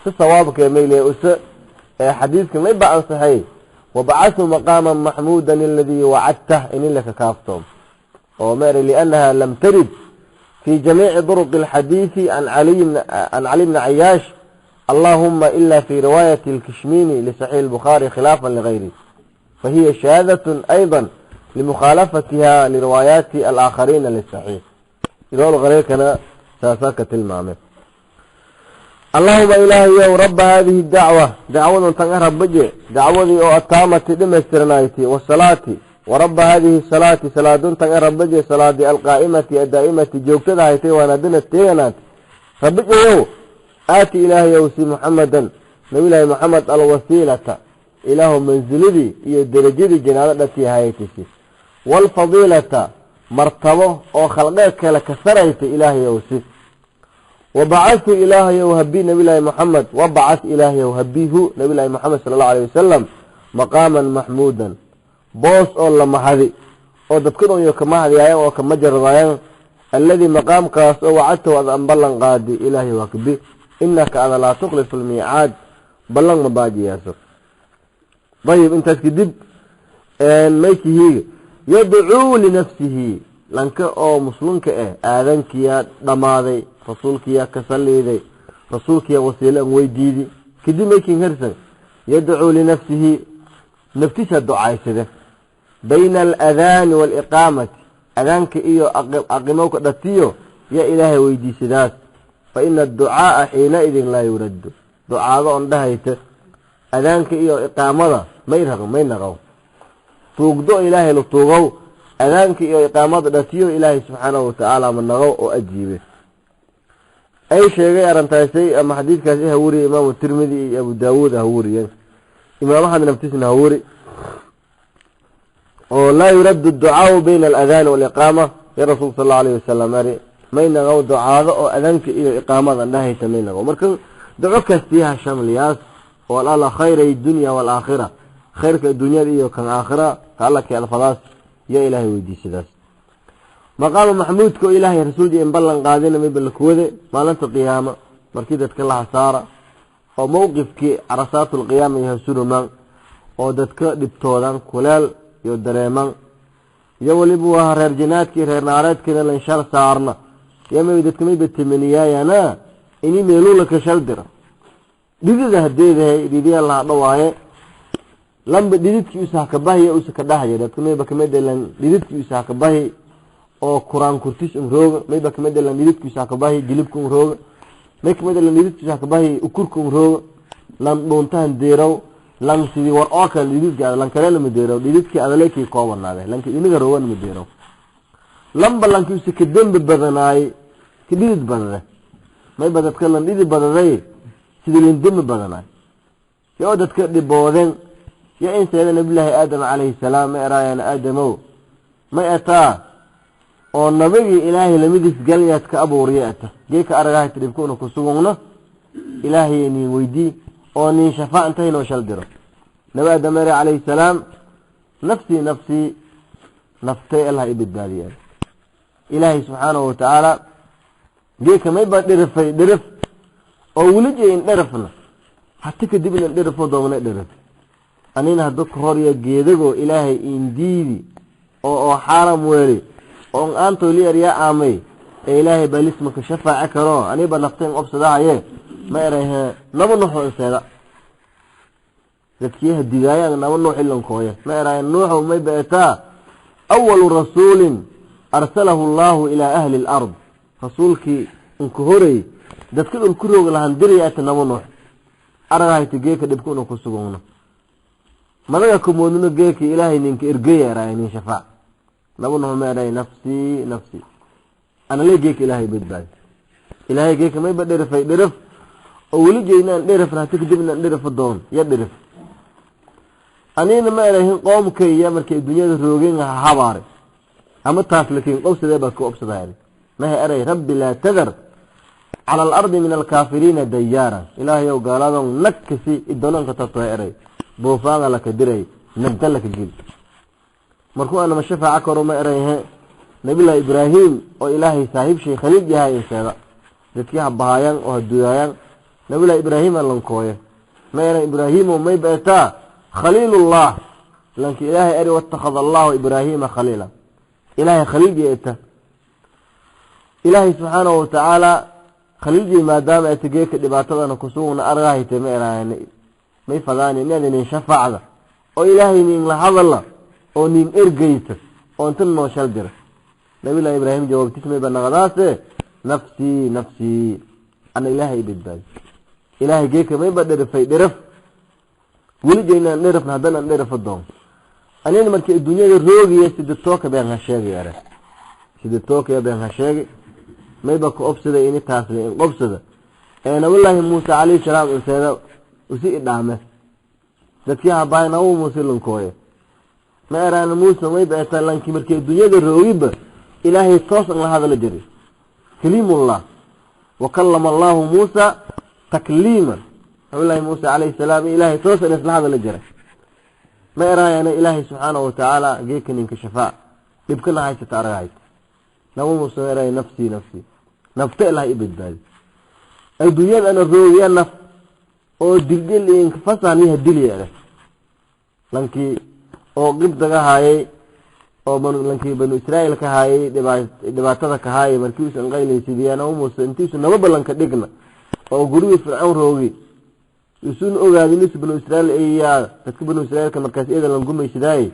si sawaabka mayle use xadiidka may ba ansaxay wabacathu maqaaman maxmuudan aladii wacadtah in laka kaaftoom oo ma eray liannaha lam tarid fi jamiici duruqi alxadiidi can cali bni cayaash allahuma ila fi riwaayati alkishmini lisaxiix albukhaari khilaafan ligayri fahiya shaadatun ayda limukhaalafatiha liriwaayaati alaakhariina lisaxiix ilool qareerkana saasaa ka tilmaamay allahuma ilaahayow rabba haadihi dacwa dacwadan tan ah rabbaje dacwadii oo attaamati dhimaystirnayti wasalaati warabba haadihi salaati salaadun tan ah rabbaje salaadii alqaa'imati addaa'imati joogtada haytay waana teeganaat rabbajeyow aati ilaahayow si muxamadan nabiyullaahi maxamed alwasiilata ilaahu mansiladii iyo derajadii janaado dhatii haytisi waalfadiilata martabo oo khalqeed kale ka sarayta ilaahayow si wabacathu ilaahayow habi nabiyullaahi maxamed wabacath ilaahayow habihu nabiyullaahi maxamed sala allahu alayhi wasalam maqaaman maxmuudan boos oo la mahadi oo dadka dhan iyo ka mahadiyaayaan oo kama jardaayaan alladii maqaamkaas oo wacadtahu ada an ballan qaadi ilaahay waa kabi inaka ada laa tukhlifu almiicaad ballan ma baajiyaaso dayib intaas kadib maykihiiga yadcuu linafsihi lanka oo muslimka ah aadankiyaa dhammaaday rasuulkiyaa ka saliiday rasuulkiyaa wasiilo an weydiidi kadib maykin hersan yadcuu linafsihi naftiisa ducaysada bayna aladaani waaliqaamati adaanka iyo aqimowka dhatiyo yaa ilaahay weydiisadaas fa ina adducaaa xiinaidin laa yuraddu ducaado on dhahayta adaanka iyo iqaamada may naqow tuugdo ilaahay la tuugow adaanka iyo iqaamada dhatiyo ilaahay subxaanahu watacaala ma naqow oo ajiibe ay sheegay arrintaasay ama xadiidkaasi ha weriye imaamu tirmidi iyo abu daawuud ha weriyeen imaam axmed naftiisna ha weri oo laa yuraddu adducaau bayna aladaani waaliqaama ya rasuulka sal allau alayhi wasalam ari may naqow ducaado oo adaanka iyo iqaamada dhahaysa may naqow marka duco kastiyaha shamliyaas oo alala khayray dunya waalaakhira khayrka adduunyada iyo kan aakhira ka alla kee alfadaas yaa ilaahay weydiisadaas maqaama maxmuudka oo ilaahay rasuulkii in ballan qaadina mayba la kuwade maalinta qiyaama markii dadka la hasaara oo mowqifkii carasaatulqiyaama iyo hasurumaan oo dadka dhibtoodan kuleel iyo dareemaan iyo weliba waa reer janaadkii reer naareedkiina lanshal saarna iyo mayba dadka mayba tamaniyaayana ini meeluula ka shal dira dhidida hadeedahay dhidiya laha dhawaaye lamba dhididkii usa hakabahiya usa ka dhahaya dadka mayba kamid lan dhididkii usa hakabahi oo kuraan kurtis un rooga mayba kamid lan dhididkii usa hakabahi jilibka un rooga may kamid lan dhididkii usa hakabahi ukurka un rooga Lan dhuuntahan deerow lan sidii war oo kale dhididka lan kalena ma deerow, dhididkii adaleekii koobanaade lanki iniga rowan ma deerow. Lamba lankiisa ka dembi badanaay ka dhidid badade, mayba dadka lan dhidid badaday sidii lan dembi badanaay yoo dadka dhiboodeen. Yo in seeda nabiyullaahi Aadam calayhi salaam ma eraayaan, Aadamow, may ataa oo nabigii Ilaahay lamidiis galyaad ka abuuriya ata geeka aragahayta dhibkuuna ku sugugno, Ilaahay nin weydii oo nin shafaac inta inoo shal diro. Nabi Aadam ere calayhi salaam, nafsii nafsii, naftay Allah i badbaadiya. Ilaahay subxaanahu watacaala geeka may baa dhirifay dhirif oo weli in dherifna hati kadib inan dhirifo doomna dhirif anina hadda ka horya geedago Ilaahay indiidi oo xaaram weeli oo aanto liyar yaa aamay ee Ilaahay baa lismaka shafaaci karo, aniba nafteen obsadahaye. Ma erayhe naba Nuuxo inseeda dadkiyaha digaayaan naba Nuux ilankooya. Ma eraye, Nuuxow, may beetaa awalu rasuulin arsalahu Allahu ilaa ahli alard, rasuulkii inka horey dadka dhul ku roog lahan diraya ata naba Nuux. Aragahayta geeka dhibka una ku sugugno madaga kumoodno geeka Ilaahay ninka ergeya eraay nin shafaac. Naba Nuux ma eray, nafsii nafsii, anale geeka Ilaahay badbaadi. Ilaahay geeka mayba dherifay dherif oo weli jeynaan dherifna hati kadibnaan dherifo doon ya dherif anina. Ma erahin qoomkaya markay dunyada roogeen ha habaare ama taas lakiin qobsadee baa ka obsadahay. Maha eray, rabbi laa tadar cala alardi min alkaafiriina dayaara, Ilaahayow gaaladon nag kasi idonanka tartoa eray. Buufaanga laka diray nagda laka gel markuu anama shafaaca karo. Ma erayhe Nabiyullahi Ibraahim oo Ilaahay saaxiib shay khaliil yahay inseeda dadkii ha bahaayaan oo ha dudaayaan Nabiyullahi Ibraahim lankooye. Ma eran, Ibraahimo, may beetaa khaliilullah lanki Ilaahay eri wattakhada Allahu Ibraahiima khaliila, Ilaahay khaliil yeeta. Ilaahay subxaanahu watacaala khaliiljii maadaama ay tageeka dhibaatadana kusugna argahayte, ma eraayan, may fadaani inaad nin shafaacda oo Ilaahay nin la hadala oo nin ergeyta oo inta noo shal dira. Nabiyullahi Ibraahim jawaabtiis may banaqdaase, nafsii nafsii, ana Ilaahay badbaadi. Ilaahay geeka mayba dherifay dherif weli jeynaan dherifna haddana an dherifo doon anina markii adduunyada roogiya sida tooka been ha sheegay ere sida tooka been ha sheegay. Mayba ka obsada ini taasle in qobsada ee Nabiyullaahi Muuse calayhi salaam inseeda usi idhaame dadkii habaay nabu Muuse lankooye. Ma eraan, Muuse, mayba eta lankii markii adduunyada roogiba Ilaahay toos an la hadala jiray, kaliimullah, wa kallama Allahu Muusa takliiman. Nabiyullaahi Muuse calayhi salaam Ilaahay toos an isla hadala jiray. Ma eraayana, Ilaahay subxaanahu watacaala geeka ninka shafaac dhibkana haysata aragahayt. Nabi Muuse ma eraaya, nafsii nafsii, nafta Ilahay i badbaadi adduunyada ana roogiya naf oo dildil inka fasahan yaha dili ere lankii oo qibdaga haayay oo lankii Banu Israa'iil ka haayay dhibaatada ka haayay markii uusan qaylaysidiyaa Nabi Muuse intiisu naba ballanka dhigna oo gurigii Fircawn roogi isuun ogaadin isu Banu Israa'iil eeyaa dadka Banu Israa'iilka markaas iyada lan gumaysidaayay.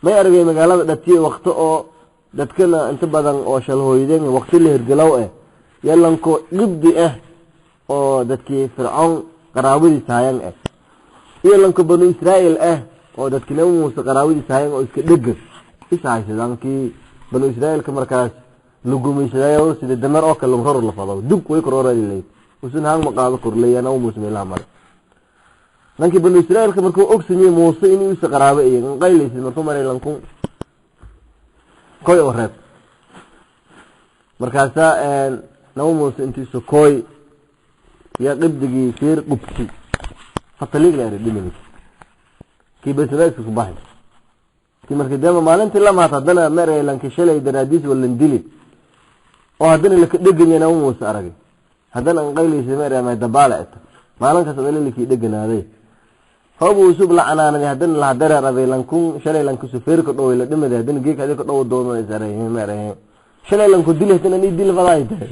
May argay magaalada dhatiye waqti oo dadkana inta badan oo shalhooydeen waqti la hirgalow yalanko qibdi oo dadkii Fircawn qaraabadiisa hayan iyo lanko Banu Israa'iil oo dadkii Nabi Muuse qaraabadiisa hayan oo iska dhegan is haysadaan. Banu Israa'iilka markaas la gumaysadaayo sida dameer oo kale ror la fado dug way kororalay usun hang ma qaado korleeya Nabi Muuse meelaha mare. Lankii Banu Israa'iilka markuu ogsanyay Muuse inuu isa qaraabo iyo qaylaysid markuu maray lankun koy oo reeb markaasaa Nabi Muuse intiisu kooy yaa qibdigii feer qubti fataliig la eri dhimani kii basbaska ku baxay kii markii dema maalintii la maata haddana maray lankii shalay daraadiis walan dili oo haddana laka dheganya Nabi Muuse aragay haddana an qaylaysa ma eray may dabaala ita maalin kasta haddana lakii dheganaaday hoobu usub la canaanaday haddana lahadareeraday lankun shalay lankusu feerka dhoway la dhimaday haddana geeka adika dhow doono isaray ma eray shalay lanku dili haddana nii dili fadaay tahay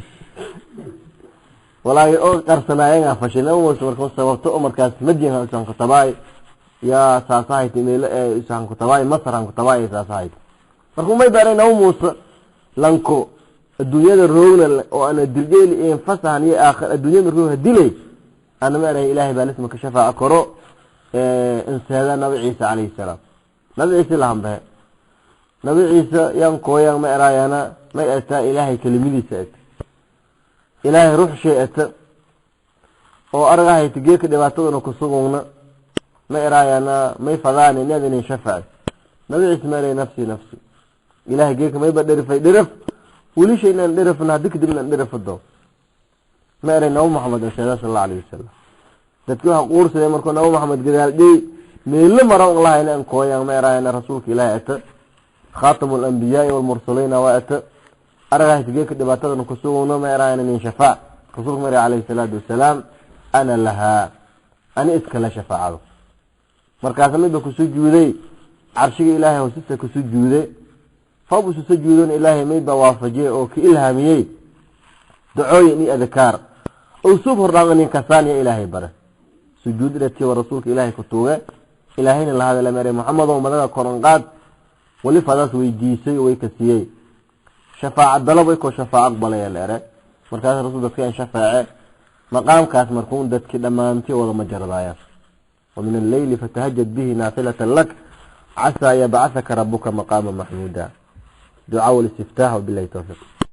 walaahi oo qarsanaayeen fashay. Nabi Muuse markuu sababto oo markaas Madyan usan ku tabaay yaa saasahayd meel usan ku tabaay Masar aan ku tabaay saasahayd markuu may baray Nabi Muuse lanko adduunyada roogna oo ana dilgeel in fasahan iyo aakhir adduunyada roog dilay. Ana ma eray Ilaahay baa lisma ka shafaaco karo inseeda Nabi Ciise calayhi salaam. Nabi Ciise lahanbahe, Nabi Ciise yaan kooyaan ma eraayana may ataa Ilaahay kelimadiisa ata, Ilaahay ruux shay ata oo aragahayta geeka dhibaataduna kusugugna ma eraayana may fadaani nadinin shafaaci. Nabi Ciise ma eray nafsi nafsi, Ilaahay geeka mayba dherifay dherif wilisha inaan dherifna haddi kadibna an dherifado ma eray Nabi Maxamed inseeda sal Allahu alayhi wasalam. Dadki waxa quursaday markuu Nabi Maxamed gadaal dhey meelo mara un lahayna an kooyaan ma eraayana rasuulka Ilaahay ata, khaatamu alambiyaai walmursaliina waa ata, aragahayta geeka dhibaatadana kusugugna ma eraayana nin shafaac. Rasuulka ma eray calayhi salaatu wasalaam ana lahaa, ani iskala shafaacado. Markaasa midba kusujuuday carshiga Ilaahay hoosista kusujuuday fabusu sujuudon, Ilaahay mayba waafajiyey oo ka ilhaamiyey dacooyin iyo adkaar usuub hordhaan nin kasaaniya Ilaahay bare. Sujuud dhati wa rasuulka Ilaahay ku tuuge, Ilaahayna la hadala maray Maxamed oo madaga koran qaad wali fadaas weydiisay way ka siiyey shafaaca dalab way ko shafaaca aqbalaya leere. Markaas rasuul dadka aan shafaace maqaamkaas markuun dadkii dhammaantii wada majaradaayaan. ومن الليل فتهجد به نافلة لك عسى يبعثك ربك مقاما محمودا. دعاء الاستفتاح، وبالله التوفيق.